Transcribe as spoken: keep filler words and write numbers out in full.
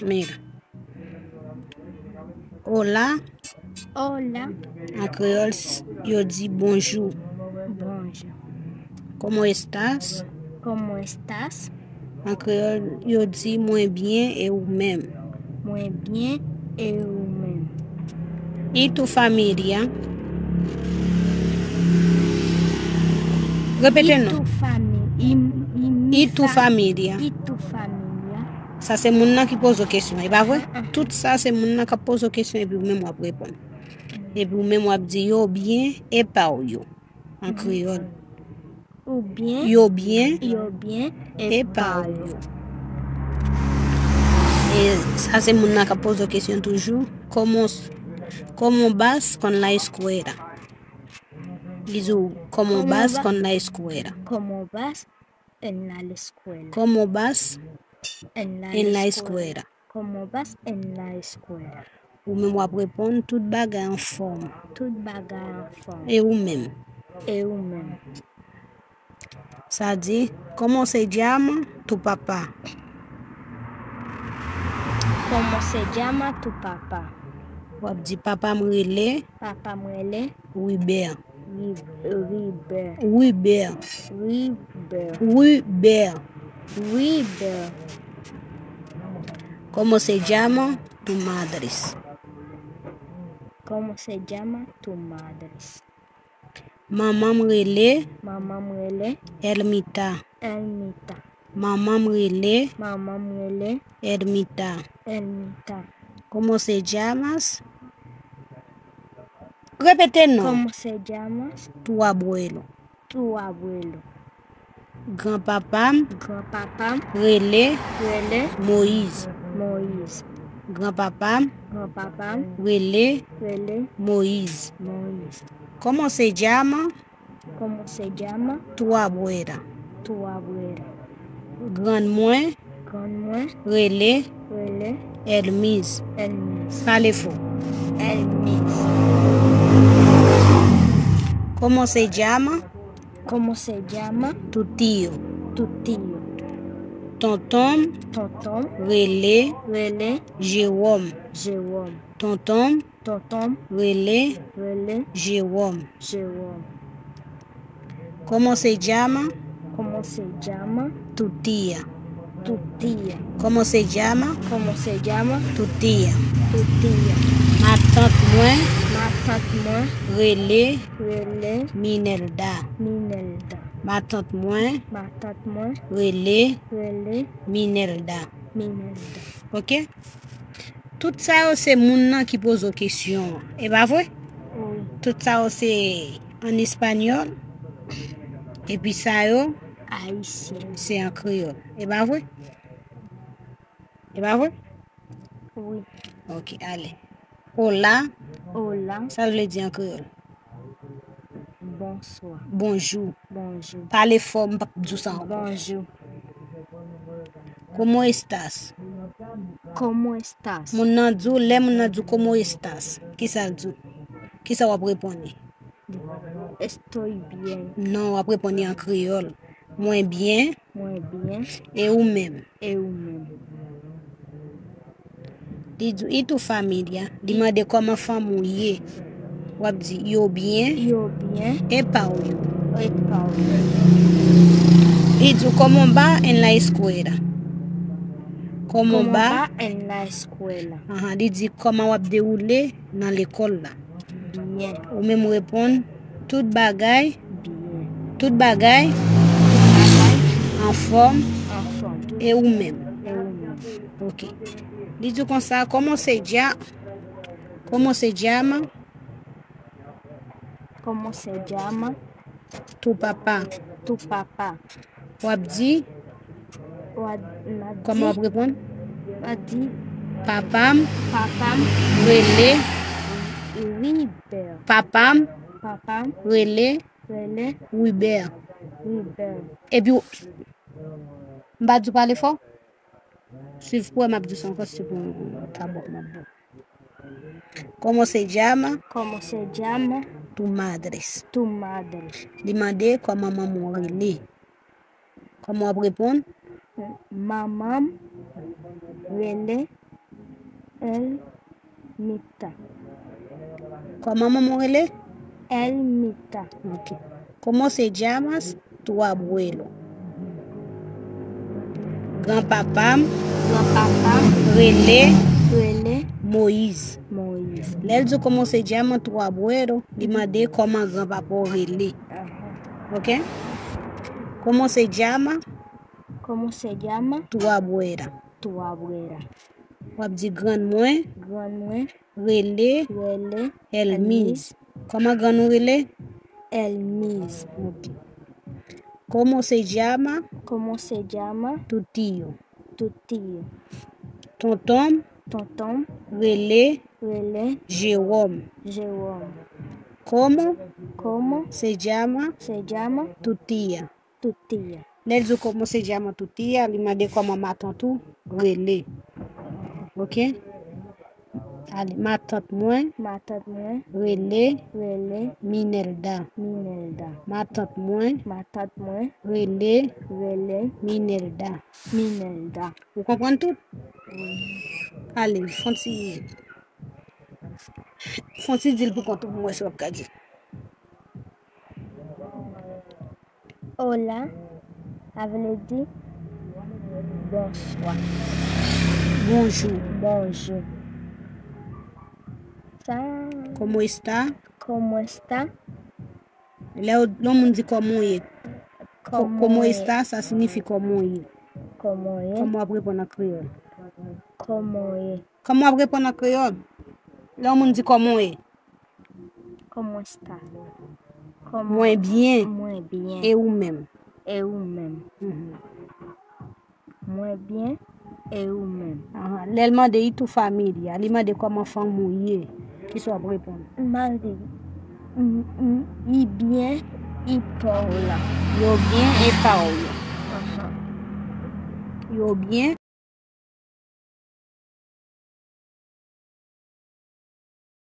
Mira. Hola. Hola. An kreyòl, s- yo di bonjou. Bonjou. ¿Cómo estás? ¿Cómo estás? An kreyòl, yo di mwen byen e ou menm. Mwen byen e ou menm. ¿Y tu familia? Repete non. ¿Y tu fami- y, y mi ¿Y tu fa- familia? ¿Y tu familia? Sa se moun nan ki poze w kesyon, e pa vre? Tout sa se moun nan k ap poze w kesyon epi ou menm w ap reponn. Epi ou menm w ap di yo byen e pa w yo, an kreyòl. Ou byen? Yo byen? Yo byen e pa w yo. E sa se moun nan k ap poze w kesyon toujou. ¿Cómo, cómo vas con la escuela? Li di w, ¿cómo vas con la escuela? ¿Cómo vas en la escuela? ¿Cómo vas en la escuela? ¿Cómo vas en la escuela? Ou menm w ap reponn, tout bagay anfòm. Tout bagay anfòm. E ou menm? E ou menm? Sa di, ¿cómo se llama tu papá? ¿Cómo se llama tu papá? W ap di, papa m rele. Papa m rele. Wiber. Wi- Wiber. Wiber. Wiber. Wiber. Wiber. ¿Cómo se llama tu madre? ¿Cómo se llama tu madre? Manman m rele. Manman m rele. Ermita. Ermita. Manman m rele. Manman m rele. Ermita. Ermita. ¿Cómo se llamas? Repete non. ¿Cómo se llamas? Tu abuelo. Tu abuelo. Granpapa m. Granpapa m. Rele. Rele. Moyiz. Moyiz. Granpapa m. Granpapa m. Rele. Rele. Moyiz. Moyiz. ¿Cómo se llama? ¿Cómo se llama? Tu abuela. Tu abuela. Grann mwen. Grann mwen. Rele. Rele. Elmiz. Elmiz. Pale fò. Elmiz. ¿Cómo se llama? ¿Cómo se llama? Tu tío. Tu tío. Tonton m. Tonton m. Rele. Rele. Jewòm. Jewòm. Tonton m. Tonton m. Rele. Rele. Jewòm. Jewòm. ¿Cómo se llama? ¿Cómo se llama? Tu tía. Tu tía. ¿Cómo se llama? ¿Cómo se llama? Tu tía. Tu tía. Matant mwen. Matant mwen. Rele. Rele. Minelda. Minelda. Matant mwen. Matant mwen. Rele. Rele. Minelda. Minelda. Ok? Tout sa yo se moun nan ki poze w kesyon an. E pa vre? Wi. Tout sa yo se an espanyòl. Epi sa yo? Ayisyen. Se an kreyòl. E pa vre? E pa vre? Wi. Ok, ale. Hola. Hola. Sa l vle di an kreyòl? Bonswa. Bonjou. Bonjou. Pale fò, m p ap di w sa ankò. Bonjou. ¿Cómo estás? ¿Cómo estás? Moun nan di w, lè moun nan di w, ¿cómo estás? Kisa l di w? Kisa w ap reponn li? Estoy bien. Non, w ap reponn li an kreyòl. Mwen byen. Mwen byen. E ou menm? E ou menm? Li di w, ¿y tu familia? Li mande kòman fanmi w ye. W ap di, yo byen. Yo byen. E pa w yo. E pa w yo. Li di w, ¿cómo va en la escuela? ¿Cómo va en la escuela? Ahan, li di, kòman w ap dewoule nan lekòl la? Byen. Ou menm ou reponn, tout bagay. Byen. Tout bagay. Tout bagay. Anfòm. Anfòm. E ou menm? E ou menm? Ok. Li di konsa, ¿cómo se lla-, cómo se llama? ¿Cómo se llama? Tu papá. Tu papá. W ap di? W ap, m ap di. Kòman w ap reponn? M ap di. Papa m. Papa m. Rele. Wiber. Papa m. Papa m. Rele. Rele. Wiber. Wiber. Epi w, m pa di w pale fò? Swiv pou wè m ap di w sa ankò, si pou ta bon, m ap bon. ¿Cómo se llama? ¿Cómo se llama? Tu madre. Tu madre. Li mande kòman manman w rele. Kòman w ap reponn? Manman m rele Elmita. Kòman manman w rele? Elmita. Ok. ¿Cómo se llamas tu abuelo? Granpapa m Granpapa m rele rele Moyiz. Moyiz. Lè l di w "Cómo se llama tu abuelo", li mande kòman granpapa w rele. Ok? ¿Cómo se llama ¿Cómo se llama tu abuela? Tu abuela? W ap di grann mwen Grann mwen rele rele Elmiz. Kòman grann ou rele? Elmiz. Ok. ¿Cómo se llama ¿Cómo se llama tu tío? Tu tío? Tonton m Tonton m rele rele Jewòm. Jewòm. ¿Cómo ¿Cómo se llama se llama tu tía? Tu tía? Lè l di w "Cómo se llama tu tía", li mande kòman matant ou rele. Ok? Ale, matant mwen Matant mwen rele rele Minelda. Minelda. Matant mwen Matant mwen rele rele Minelda. Minelda. Ou konprann tout? Ale, fon ti, fon ti di l pou kont ou pou m wè si w ap ka di. Hola, sa vle di bonswa. Bonjou. Bonjou. Sa ¿Cómo está? ¿Cómo está? Lè w- lè yon moun di "Kòman w ye?" Ko- ¿Cómo ¿Cómo es? está? Sa siyifi "Kòman w ye?" ¿Cómo es? Kòman w ap reponn an kreyòl? ¿Cómo es? Kòman w ap reponn an kreyòl? Lè yon moun di "Kòman w ye?" ¿Cómo está? ¿Cómo Mwen byen. Mwen byen. E ou menm? E ou menm? Mhm. Mwen byen. E ou menm? Ahan. Lè l mande "¿Y tu familia?", li mande "Kòman fanmi w ye?", kisa w ap reponn? M ap di, "M- m- y bien y pa w la." Yo byen e pa w yo. Ahan. Yo byen